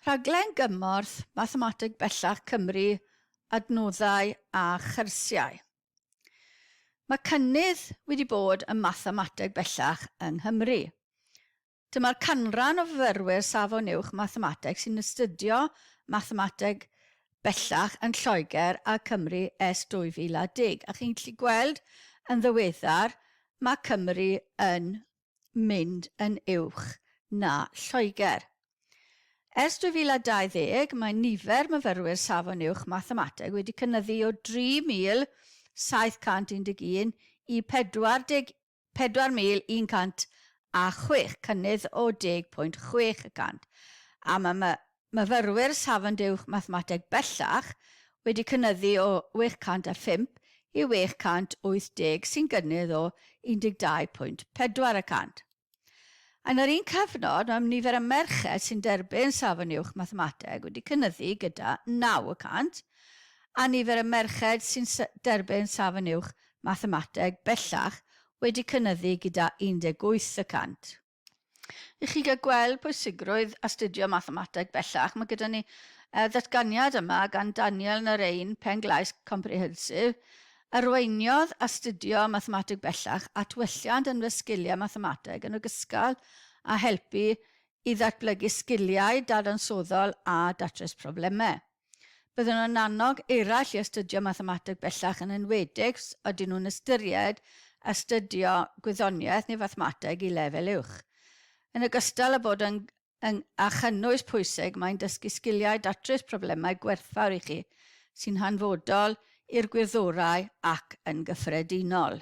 Rhaglen gymorth Mathemateg Bellach Cymru, adnoddau a chyrsiau. Mae cynnydd wedi bod ym Mathemateg Bellach yng Nghymru. Dyma'r canran o fyfyrwyr Safon Uwch Mathemateg sy'n astudio Mathemateg Bellach yn Lloegr a Cymru ers 2010, a chi'n gallu gweld yn ddiweddar mae Cymru yn mynd yn uwch na Lloegr. Ers 2020, mae nifer myfyrwyr Safon Uwch Mathemateg wedi cynyddu o 3,711 i 44,106, cynnydd o 10.6 y cant. A mae myfyrwyr Safon Uwch Mathemateg bellach wedi cynyddu o 805 i 880 sy'n gynnydd o 12.4 y cant. Yn yr un cyfnod, mae nifer y merched sy'n derbyn Safon Uwch Mathemateg wedi cynyddu gyda 9 y cant, a nifer y merched sy'n derbyn Safon Uwch Mathemateg bellach wedi cynyddu gyda 18 y cant. I chi gael gweld pwysigrwydd astudio mathemateg bellach, mae gyda ni ddatganiad yma gan Daniel Narain, Penglais Comprehensive, Arweiniodd astudio mathemateg bellach at welliant yn fy sgiliau mathemateg yn ogystal â helpu i ddatblygu sgiliau dadansoddol a datrys problemau. Byddwn yn annog eraill i astudio mathemateg bellach yn enwedig os ydyn nhw'n ystyried astudio gwyddoniaeth neu fathemateg i lefel uwch. Yn ogystal â bod yn Yng a chynnwys pwysig, mae'n dysgu sgiliau datrys problemau gwerthfawr i chi, sy'n hanfodol i'r gwyddorau ac yn gyffredinol.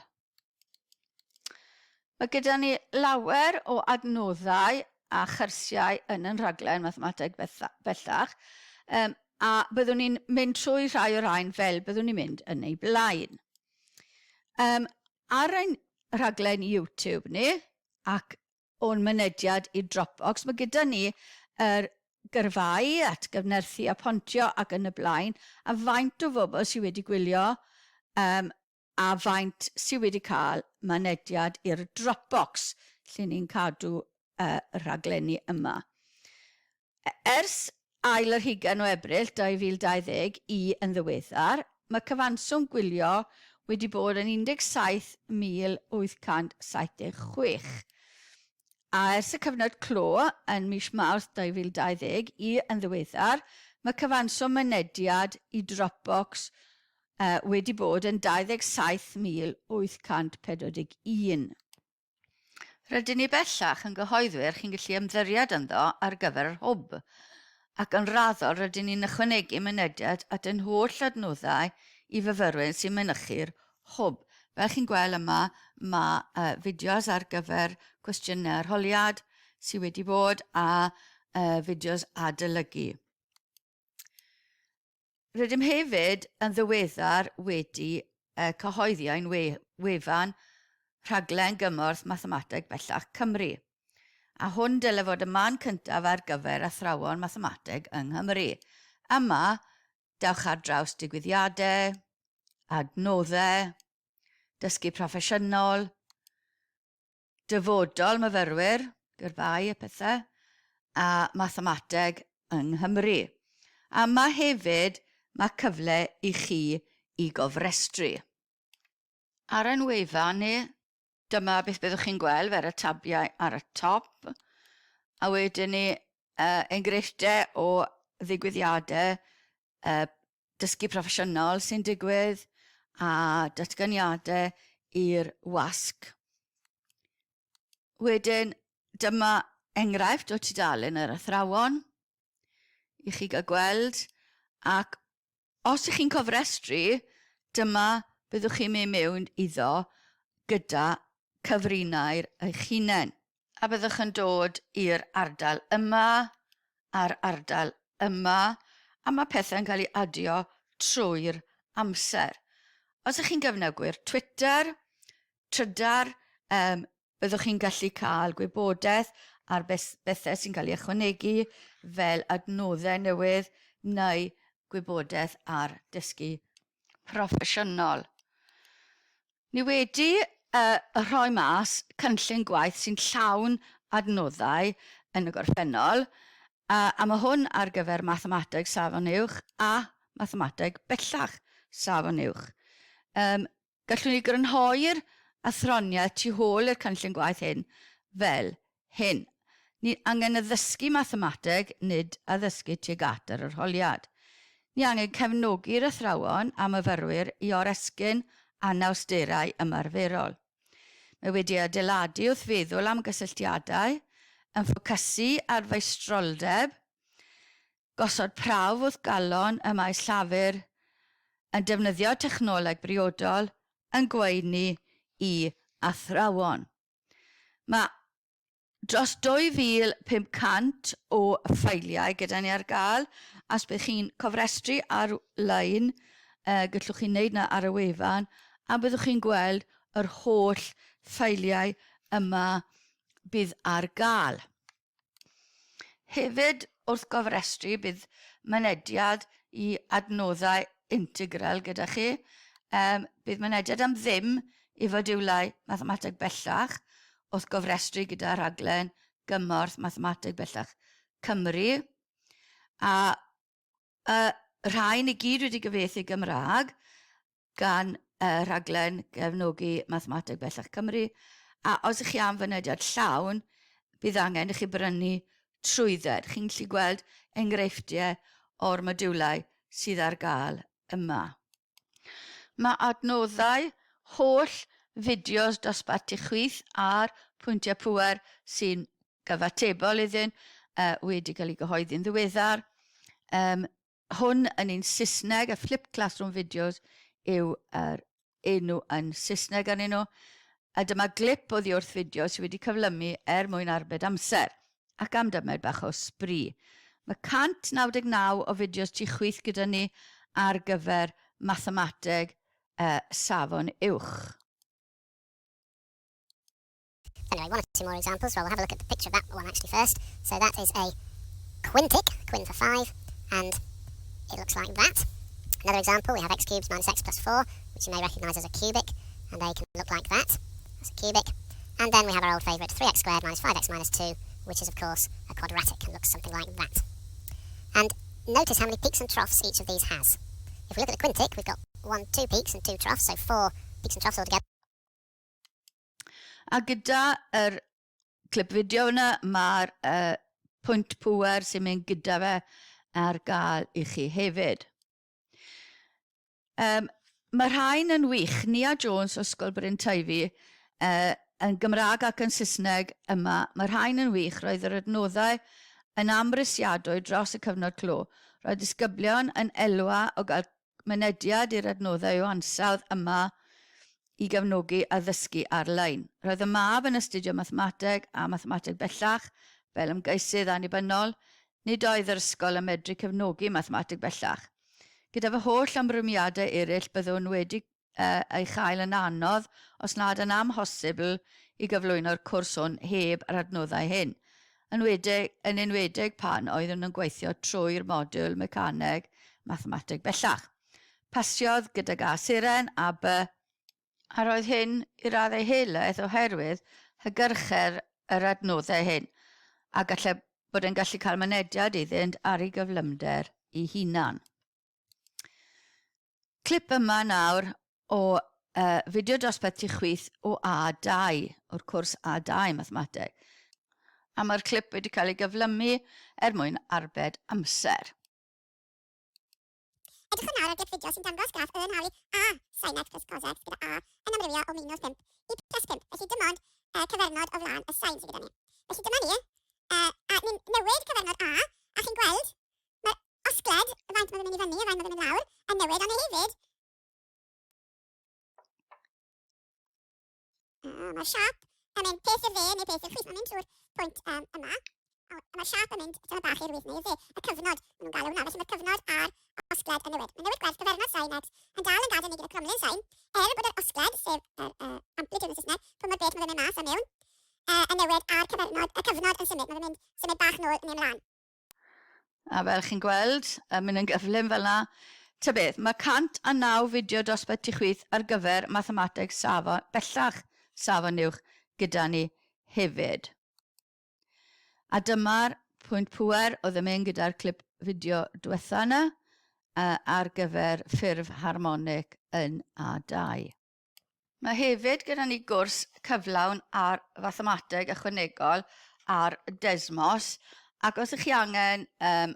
Mae gyda ni lawer o adnoddau a chyrsiau yn yn rhaglen Mathemateg Bellach, um, a byddwn ni'n mynd trwy rhai o'r rhain fel byddwn ni'n mynd yn ei blaen. Um, ar ein rhaglen YouTube ni, ac o'n mynediad i Dropbox. Mae gyda ni yr gyrfau atgyfnerthu a pontio ac yn y blaen, a faint o bobl sydd wedi gwylio um, a faint sydd wedi cael mynediad i'r Dropbox lle ni'n cadw y rhaglenni yma. Ers ail ar hugain o Ebrill 2020 i yn ddiweddar, mae cyfanswm gwylio wedi bod yn 17,876. A ers y cyfnod clo yn mis Mawrth 2020 i yn ddiweddar, mae cyfanswm mynediad i Dropbox wedi bod yn 27,841. Rydyn ni bellach yn gyhoeddwyr chi'n gallu ymddiried ynddo ar gyfer yr hwb, ac yn raddol rydyn ni'n ychwanegu mynediad at ein holl adnoddau i fyfyrwyr sy'n mynychu'r hwb. Fel chi'n gweld yma, mae uh, fideos ar gyfer cwestiynau arholiad sydd wedi bod a uh, fideos adolygu. Rydym hefyd yn ddiweddar wedi cyhoeddi ein wefan Rhaglen Gymorth Mathemateg Bellach Cymru, a hwn dyle fod y man cyntaf ar gyfer athrawon mathemateg yng Nghymru. Yma, dewch ar draws digwyddiadau, adnoddau, dysgu proffesiynol, dyfodol myfyrwyr, gyrfau a pethau, a mathemateg yng Nghymru. A yma hefyd mae cyfle i chi i gofrestru. Ar ein wefan ni, dyma beth byddwch chi'n gweld fer y tabiau ar y top, a wedyn ni uh, enghreifftiau o ddigwyddiadau uh, dysgu proffesiynol sy'n digwydd a datganiadau i'r wasg. Wedyn, dyma enghraifft o tudalen yr athrawon i chi gael gweld ac os ych chi'n cofrestru, dyma byddwch chi'n mynd mewn iddo gyda cyfrinair eich hunain. A byddwch yn dod i'r ardal yma a'r ardal yma, a mae pethau'n cael ei adio trwy'r amser. Os ydych chi'n gefnogwyr Twitter, trydar, um, byddwch chi'n gallu cael gwybodaeth ar bethau sy'n cael ei ychwanegu fel adnoddau newydd neu gwybodaeth ar dysgu proffesiynol. Ni wedi uh, rhoi mas cynllun gwaith sy'n llawn adnoddau yn y gorffennol, A, a mae hwn ar gyfer mathemateg safon uwch a mathemateg bellach safon uwch. Um, gallwn ni grynhoi'r athroniaeth tu hôl i'r cynllun gwaith hyn fel hyn. Ni angen addysgu mathemateg, nid addysgu tuag at yr arholiad. Ni angen cefnogi'r athrawon a myfyrwyr i oresgyn anawsterau ymarferol. Mae wedi adeiladu wrth feddwl am gysylltiadau, yn ffocysu ar faestroldeb, gosod prawf wrth galon y maes llafur, yn defnyddio technoleg briodol, yn gweini i athrawon. Mae dros 2,500 o ffeiliau gyda ni ar gael, a os bydd chi'n cofrestru ar-lein, uh, gallwch chi wneud na ar y wefan, a byddwch chi'n gweld yr holl ffeiliau yma bydd ar gael. Hefyd, wrth gofrestru, bydd mynediad i adnoddau integral gyda chi. Um, bydd mynediad am ddim i fodiwlau mathemateg bellach wrth gofrestru gyda rhaglen gymorth Mathemateg Bellach Cymru. A y rhain i gyd wedi gyfieithu Gymraeg gan y rhaglen gefnogi Mathemateg Bellach Cymru. A os ych chi am fynediad llawn, bydd angen i chi brynu trwydded. Chi'n gallu gweld enghreifftiau o'r modiwlau sydd ar gael yma. Mae adnoddau holl fideos dosbarth tu chwith a'r pwyntiau pŵer sy'n gyfatebol iddyn uh, wedi cael ei gyhoeddi'n ddiweddar. Um, hwn yn un Saesneg, y Flipped Classroom Videos yw yr enw yn Saesneg arnyn nhw. A dyma glip oddi wrth fideo sydd wedi cyflymu er mwyn arbed amser ac am dymed bach o sbri. Mae 199 o fideos tu chwith gyda ni ar gyfer mathemateg uh, safon uwch. Anyway, one or two more examples. Well, we'll have a look at the picture of that one actually first. So that is a quintic, quin for 5, and it looks like that. Another example, we have x cubed minus x plus 4, which you may recognise as a cubic, and they can look like that. That's a cubic. And then we have our old favourite 3x squared minus 5x minus 2, which is of course a quadratic and looks something like that. And notice how many peaks and troughs each of these has. If we look at the quintic, we've got one, two peaks and two troughs, so four peaks and troughs altogether. A gyda yr clip fideo yna, mae'r uh, pwynt pŵer sy'n mynd gyda fe ar gael i chi hefyd. Um, mae rhain yn wych. Nia Jones o Ysgol Bryn Teifi, uh, yn Gymraeg ac yn Saesneg yma. Mae rhain yn wych. Roedd yr adnoddau yn amhrisiadwy dros y cyfnod clo. Roedd disgyblion yn elwa o gael mynediad i'r adnoddau o ansawdd yma i gefnogi addysgu ar-lein. Roedd y mab yn astudio mathemateg a mathemateg bellach fel ymgeisydd annibynnol. Nid oedd yr ysgol yn medru cefnogi mathemateg bellach. Gyda fy holl ymrwymiadau eraill byddwn wedi ei chael yn anodd, os nad yn amhosibl, i gyflwyno'r cwrs hwn heb yr adnoddau hyn, yn enwedig, yn enwedig pan oeddwn yn gweithio trwy'r modiwl mecaneg mathemateg bellach. Pasiodd gydag A seren a B, a roedd hyn i raddau helaeth oherwydd hygyrchedd yr adnoddau hyn, a gallai bod yn gallu cael mynediad iddynt ar ei gyflymder ei hunan. Clip yma nawr o uh, fideo dosbarth tu chwith o A2, o'r cwrs A2 mathemateg. A mae'r clip wedi cael ei gyflymu er mwyn arbed amser. Edrychwn nawr ar glip fideo sy'n dangos graff y yn halu A sin x plus cos x gyda A yn amrywio o minus 5 i plus 5, felly dim ond uh, cyfernod o flaen y sin sydd gyda ni. Felly dyma ni, uh, a ni'n newid cyfernod A, a chi'n gweld Mae'r osgled, y faint mae fe'n mynd i fyny, y faint mae fe'n mynd lawr, yn newid, ond hefyd, uh, mae'r siap yn mynd peth i'r dde neu peth i'r chwith. Mae'n mynd trwy'r pwynt um, yma. A mae'r siap yn mynd tyma bach i'r wyth neu i'r dde. Y cyfnod, maen nhw'n galw hwnna. Felly mae'r cyfnod a'r osgled yn newid. Mae'n newid gwerth cyfernod sain x yn dal yn gadael ni gyda cromlin sain, er bod yr osgled, sef yr uh, amplitude yn Saesneg, pwy mor bell mae fe'n mynd mas a mewn, uh, yn newid a'r cyfernod, y cyfnod yn symud. Mae fe'n mynd symud bach nôl neu ymlaen. A fel chi'n gweld, yn mynd yn gyflym fel 'na. Ta beth, mae 109 fideo dosbarth tu chwith ar gyfer mathemateg safon, bellach safon uwch gyda ni hefyd. A dyma'r Pwynt pŵer oedd yn mynd gyda'r clip fideo diwetha yna ar gyfer ffurf harmonig yn A2. Mae hefyd gyda ni gwrs cyflawn ar fathemateg ychwanegol ar Desmos, ac os ych chi angen um,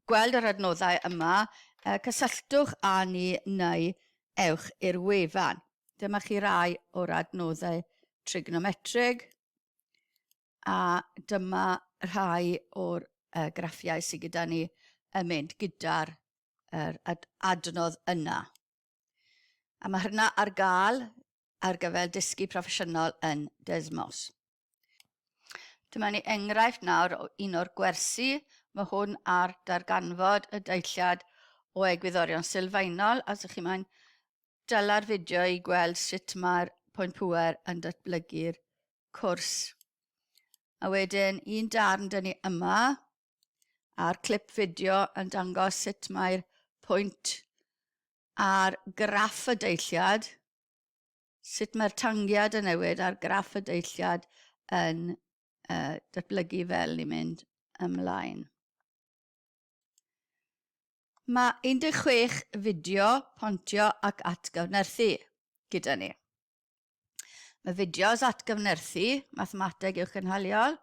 gweld yr adnoddau yma, uh, cysylltwch â ni neu ewch i'r wefan. Dyma chi rai o'r adnoddau trigonometrig, a dyma rhai o'r uh, graffiau sydd gyda ni yn mynd gyda'r er ad adnodd yna. A mae hynna ar gael ar gyfer dysgu proffesiynol yn Desmos. Dyma ni enghraifft nawr o un o'r gwersi. Mae hwn ar darganfod y deilliad o egwyddorion sylfaenol. A os ydych chi moyn dyla'r fideo i gweld sut mae'r pwynt pŵer yn datblygu'r cwrs. A wedyn un darn dyn ni yma a'r clip fideo yn dangos sut mae'r pwynt ar graff y deilliad, sut mae'r tangiad yn newid a'r graff y deilliad yn uh, datblygu fel ni'n mynd ymlaen. Mae 16 fideo pontio ac atgyfnerthu gyda ni. Mae fideos atgyfnerthu mathemateg uwchgynhaliol.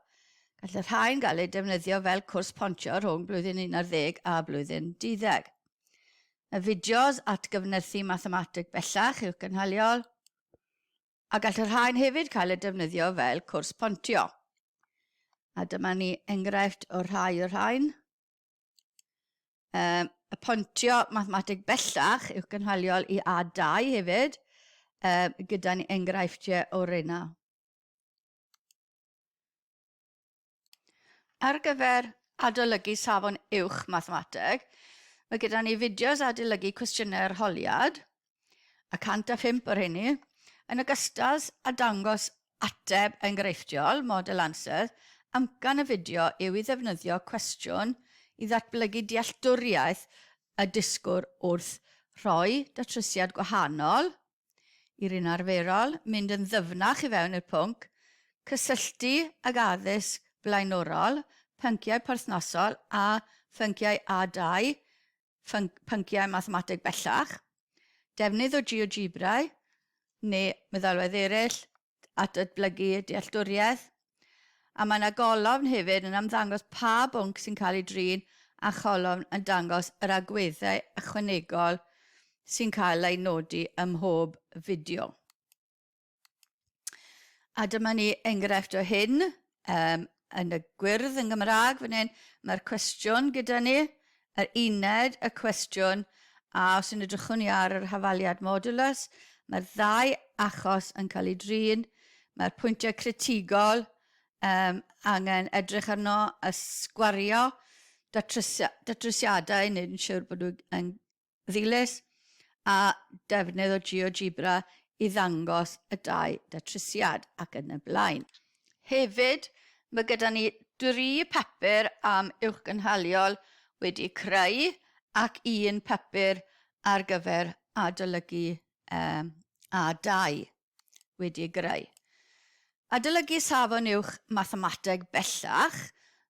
Gall y rhain gael eu defnyddio fel cwrs pontio rhwng blwyddyn 11 a blwyddyn 12. Mae fideos atgyfnerthu mathemateg bellach uwchgynhaliol a gall y rhain hefyd cael eu defnyddio fel cwrs pontio. A dyma ni enghraifft o rhai o'r rhain. Um, y pontio mathemateg bellach yw gynhaliol i A2 hefyd, um, gyda ni enghreifftiau o reina. Ar gyfer adolygu safon uwch mathemateg, mae gyda ni fideos adolygu cwestiynau arholiad, a 105 o'r rheini, yn ogystal â dangos ateb enghreifftiol, model answer, amcan y fideo yw i ddefnyddio cwestiwn i ddatblygu dealltwriaeth y dysgwr wrth rhoi datrysiad gwahanol i'r un arferol, mynd yn ddyfnach i fewn i'r pwnc, cysylltu ag addysg blaenorol, pynciau perthnasol a phynciau A2, pynciau mathemateg bellach, defnydd o GeoGebra neu meddalwedd eraill at datblygu dealltwriaeth, a mae yna golofn hefyd yn ymddangos pa bwnc sy'n cael ei drin a cholofn yn dangos yr agweddau ychwanegol sy'n cael eu nodi ym mhob fideo. A dyma ni enghraifft o hyn um, yn y gwyrdd yn Gymraeg fan hyn. Mae'r cwestiwn gyda ni, yr uned, y cwestiwn, a os yn edrychwn ni ar yr hafaliad modulus, mae'r ddau achos yn cael ei drin, mae'r pwyntiau critigol um, angen edrych arno, y sgwario, datrysiadau, wneud yn siwr bod nhw yn ddilys a defnydd o GeoGebra i ddangos y dau datrysiad ac yn y blaen. Hefyd, mae gyda ni dri papur am uwchgynhaliol wedi creu ac un papur ar gyfer adolygu um, A2 wedi ei greu. Adolygu Safon Uwch Mathemateg bellach,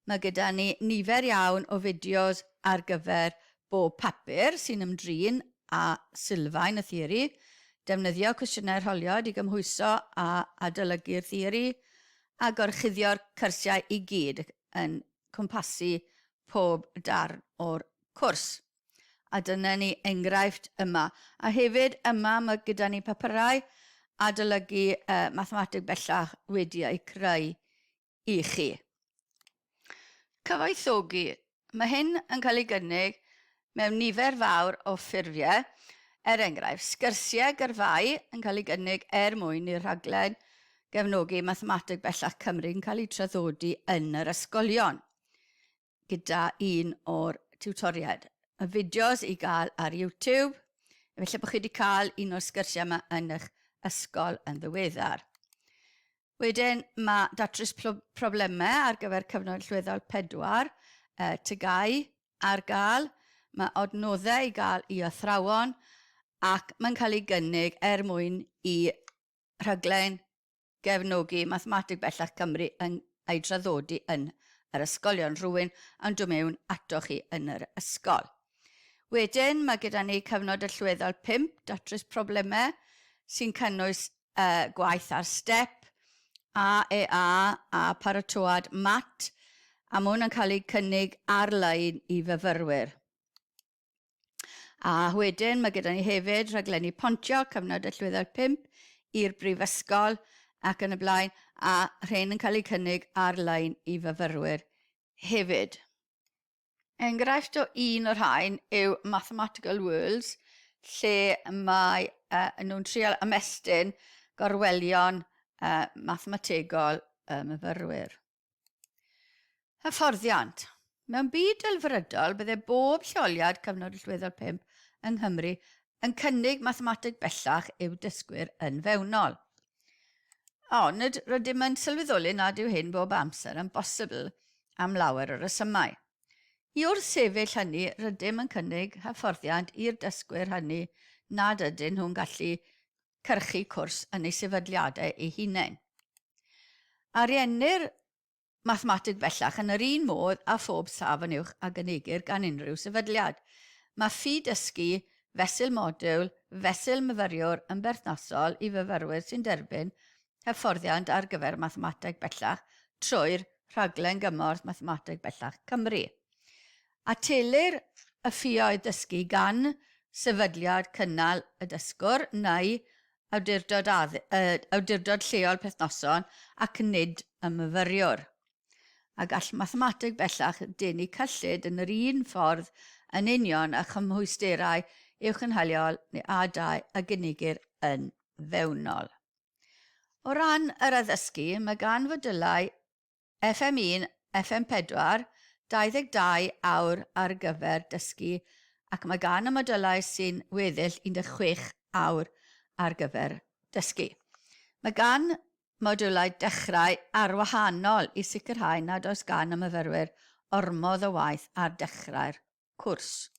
mae gyda ni nifer iawn o fideos ar gyfer bob papur sy'n ymdrin â sylfaen y theori, defnyddio cwestiynau rholiad i gymhwyso a adolygu'r theori, a gorchuddio'r cyrsiau i gyd yn cwmpasu pob darn o'r cwrs. A dyna ni enghraifft yma. A hefyd yma mae gyda ni papurau adolygu uh, mathemateg bellach wedi eu creu i chi. Cyfoethogi. Mae hyn yn cael ei gynnig mewn nifer fawr o ffurfiau, er enghraifft, sgyrsiau gyrfau yn cael ei gynnig er mwyn i'r rhaglen gefnogi Mathemateg Bellach Cymru yn cael ei traddodi yn yr ysgolion. gyda un o'r tiwtoriaid. Mae fideos i gael ar YouTube. Efallai bod chi wedi cael un o'r sgyrsiau yma yn eich ysgol yn ddiweddar. Wedyn mae datrys problemau ar gyfer cyfnod allweddol 4, uh, TGAU ar gael. Mae adnoddau i gael i athrawon ac mae'n cael ei gynnig er mwyn i rhaglen gefnogi Mathemateg Bellach Cymru yn ei draddodi yn yr ysgolion, rhywun yn dod mewn atoch chi yn yr ysgol. Wedyn mae gyda ni cyfnod allweddol 5, datrys problemau, sy'n cynnwys uh, gwaith ar step, AEA a paratoad mat, a mae hwn yn cael ei cynnig ar-lein i fyfyrwyr. A wedyn mae gyda ni hefyd rhaglenni pontio, cyfnod allweddol 5 i'r brifysgol ac yn y blaen, a rhain yn cael eu cynnig ar-lein i fyfyrwyr hefyd. Enghraifft o un o'r rhain yw Mathematical Worlds, lle mae uh, nhw'n trial ymestyn gorwelion uh, mathemategol y myfyrwyr. Hyfforddiant. Mewn byd delfrydol, bydde bob lleoliad cyfnod allweddol 5 yng Nghymru yn cynnig mathemateg bellach i'w dysgwyr yn fewnol. Ond rydym yn sylweddoli nad yw hyn bob amser yn bosibl am lawer o resymau. I wrthsefyll hynny, rydym yn cynnig hyfforddiant i'r dysgwyr hynny nad ydyn nhw'n gallu cyrchu cwrs yn eu sefydliadau eu hunain. Ariennir mathemateg bellach yn yr un modd â phob safon uwch a gynigir gan unrhyw sefydliad. Mae ffi dysgu fesul modiwl, fesul myfyriwr yn berthnasol i fyfyrwyr sy'n derbyn hyfforddiant ar gyfer mathemateg bellach trwy'r Rhaglen Gymorth Mathemateg Bellach Cymru. Atelir y ffioedd dysgu gan sefydliad cynnal y dysgwr neu awdurdod, awdurdod lleol perthnosol ac nid y myfyriwr. A gall mathemateg bellach denu cyllid yn yr un ffordd yn union â chymhwysterau uwchgynhaliol neu A2 a gynigir yn fewnol. O ran yr addysgu, mae gan fodylau FM1, FM4, 22 awr ar gyfer dysgu ac mae gan y modylau sy'n weddill 16 awr ar gyfer dysgu. Mae gan modiwlau dechrau arwahanol i sicrhau nad oes gan y myfyrwyr ormod o waith ar dechrau'r cwrs.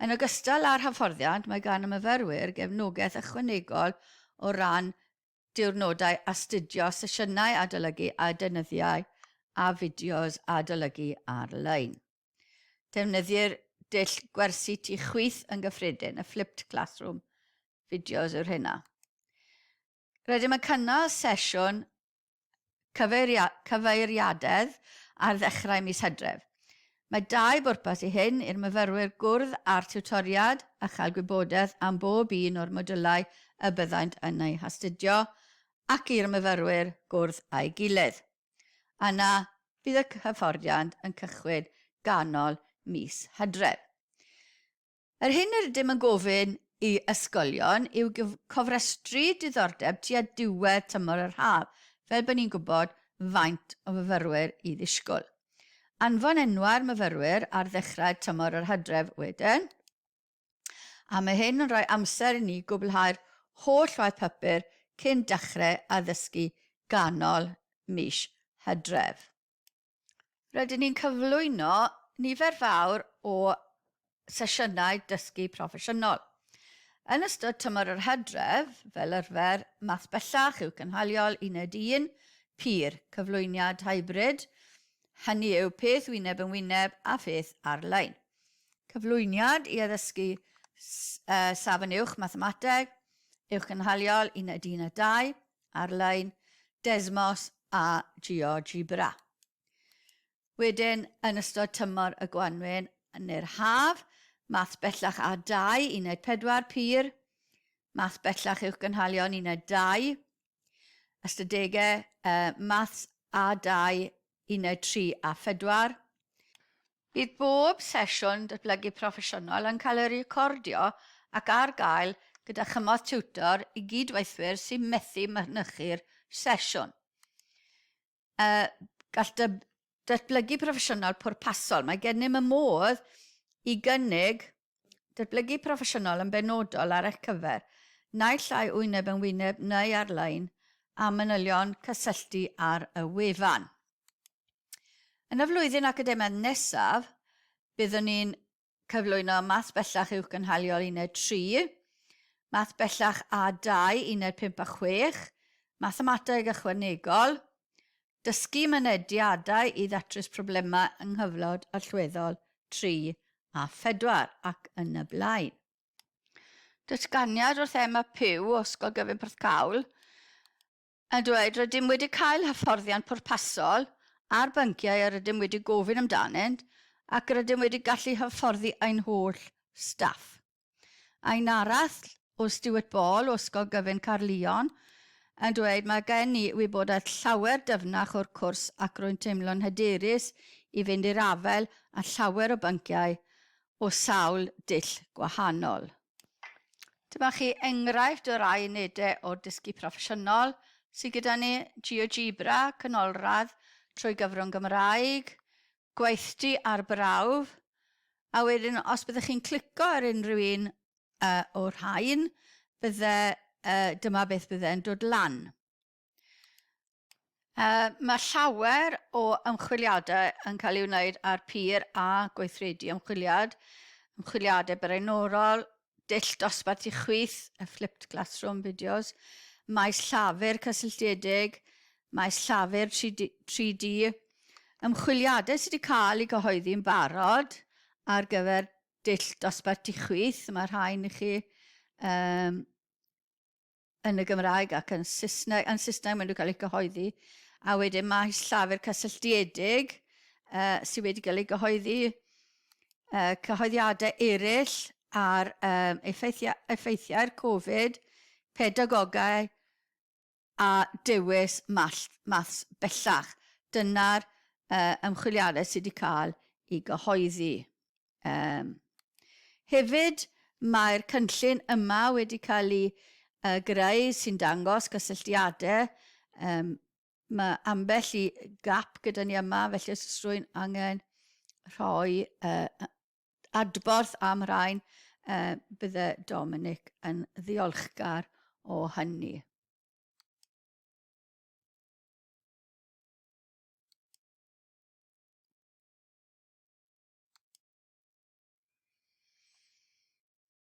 Yn ogystal â'r hyfforddiant, mae gan y myfyrwyr gefnogaeth ychwanegol o ran diwrnodau astudio, sesiynau adolygu a deunyddiau a fideos adolygu ar-lein. Defnyddir dull gwersi tu chwith yn gyffredin, y flipped classroom fideos yw'r hynna. Rydym yn cynnal sesiwn cyfeiriadedd ar ddechrau mis Hydref. Mae dau bwrpas i hyn, i'r myfyrwyr gwrdd â'r tiwtoriad a chael gwybodaeth am bob un o'r modylau y byddaint yn eu hastudio, ac i'r myfyrwyr gwrdd â'i gilydd. Yna, bydd y hyfforddiant yn cychwyn ganol mis Hydref. Yr hyn yr ydym yn gofyn i ysgolion yw cofrestru diddordeb tua diwedd tymor yr haf, fel bod ni'n gwybod faint o fyfyrwyr i ddisgwyl. Anfon enwau'r myfyrwyr ar ddechrau tymor yr hydref wedyn, a mae hyn yn rhoi amser i ni gwblhau'r holl waith papur cyn dechrau addysgu ganol mis Hydref. Rydyn ni'n cyflwyno nifer fawr o sesiynau dysgu proffesiynol. Yn ystod tymor yr hydref, fel arfer, math bellach yw cynhaliol uned 1, pur, cyflwyniad hybrid, hynny yw peth wyneb yn wyneb a pheth ar-lein. Cyflwyniad i addysgu uh, safon uwch mathemateg, uwch gynhaliol uned 1 a 2, ar-lein, Desmos a GeoGebra. Wedyn, yn ystod tymor y gwanwyn neu'r haf, math bellach A2, uned 4 pur, math bellach uwch gynhalion uned 2, ystadegau uh, maths A2, uned 3 a 4. Bydd bob sesiwn datblygu proffesiynol yn cael ei recordio ac ar gael gyda chymorth tiwtor i gydweithwyr sy'n methu mynychu'r sesiwn. Uh, gall datblygu proffesiynol pwrpasol. Mae gennym y modd i gynnig datblygu proffesiynol yn benodol ar eich cyfer, naill ai wyneb yn wyneb neu ar-lein, a manylion cysylltu ar y wefan. Yn y flwyddyn academaidd nesaf, byddwn ni'n cyflwyno Math Bellach Uwch Gynhaliol Uned 3, Math Bellach A2 Uned 5 a 6, Mathemateg Ychwanegol, Dysgu mynediadau i ddatrys problemau yng nghyfnod allweddol 3 a 4 ac yn y blaen. Datganiad wrth Emma Pugh o Ysgol Gyfun Porthcawl yn dweud rydym wedi cael hyfforddiant pwrpasol ar bynciau yr ydym wedi gofyn amdanynt ac rydym wedi gallu hyfforddi ein holl staff. A un arall o Stuart Ball o Ysgol Gyfun Caerllion yn dweud mae gen i wybodaeth llawer dyfnach o'r cwrs ac rwy'n teimlo'n hyderus i fynd i'r afael â llawer o bynciau o sawl dull gwahanol. Dyma chi enghraifft o rai unedau o'r dysgu proffesiynol sydd gyda ni, GeoGebra, canolradd trwy gyfrwng Gymraeg, gweithdy ar brawf, a wedyn os byddwch chi'n clico ar unrhyw un uh, o'r rhain, bydde, uh, dyma beth bydde'n dod lan. Uh, mae llawer o ymchwiliadau yn cael ei wneud ar pur a gweithredu ymchwiliad, ymchwiliadau blaenorol, dull dosbarth i chwith, y flipped classroom videos, maes llafur cysylltiedig, maes llafur 3D, 3D ymchwiliadau sydd wedi cael eu cyhoeddi'n barod ar gyfer dull dosbarth i chwith, mae rhain i chi um, yn y Gymraeg ac yn Saesneg, yn Saesneg maen nhw cael eu cyhoeddi, a wedyn maes llafur cysylltiedig uh, sydd wedi cael ei gyhoeddi, uh, cyhoeddiadau eraill ar um, effeithiau, effeithiau'r Covid, pedagogau a dewis math, maths bellach. Dyna'r uh, ymchwiliadau sydd wedi cael ei gyhoeddi. Um, hefyd, mae'r cynllun yma wedi cael ei uh, greu sy'n dangos cysylltiadau. Um, mae ambell i gap gyda ni yma, felly os oes rhywun angen rhoi uh, adborth am rhain, uh, bydde Dominic yn ddiolchgar o hynny.